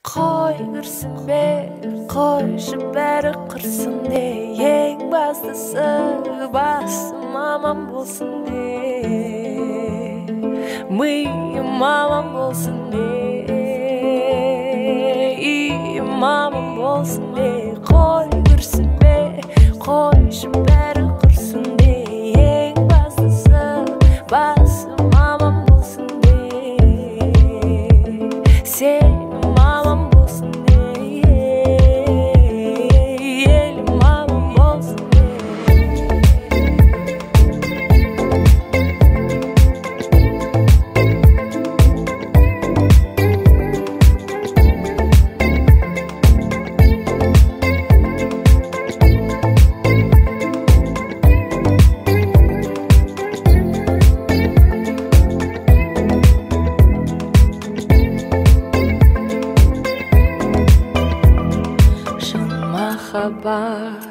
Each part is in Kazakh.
Қой күрсінбе, қойшы бәрі құрсын де, ең бастысы басым аман болсын де, миым аман болсын де, үйім аман болсын де. Қой күрсінбе, қойшы бәрі құрсын де, ең бастысы басым аман болсын де, сенім аман болсын де, елім аман болсын де. Шын махаббат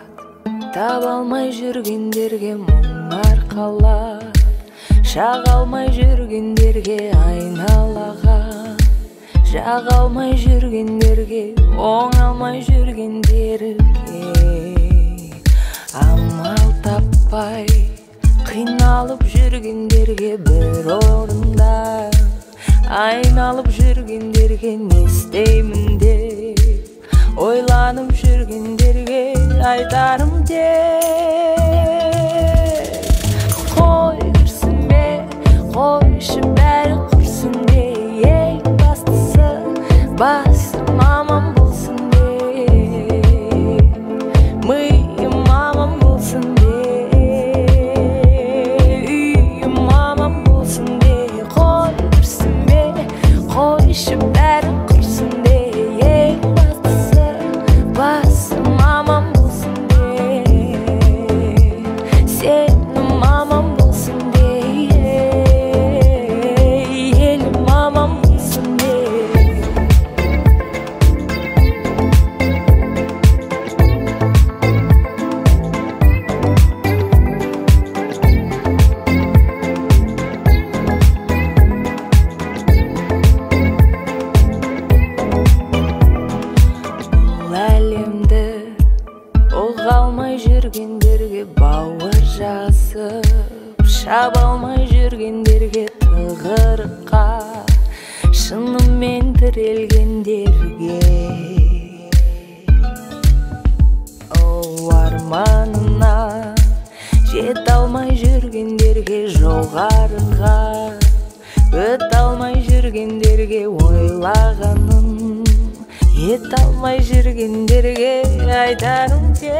таба алмай жүргендерге мұң арқалап, шаға алмай жүргендерге айналаға, жаға алмай жүргендерге, оңалмай жүргендерге, амал таппай қиналып жүргендерге, бір орында айналып жүргендерге, не істеймін деп ойланып жүргендерге айтарым тек: қой күрсінбе, қойшы бәрі құрсын де, ең бастысы басым аман болсын де, миым аман болсын де, үйім аман болсын де. Қой күрсінбе, қойшы бәрі құрсын де, ең бастысы басым аман болсын де, сенім аман болсын де, елім аман болсын де. Бұл әлемді ұға алмай жүргендерге, бауыр жазып шаба алмай жүргендерге, тығырыққа шынымен тірелгендерге, оу арманына жете алмай жүргендерге, жоғарыға өте алмай жүргендерге, ойлағанын ете алмай жүргендерге айтарым тек: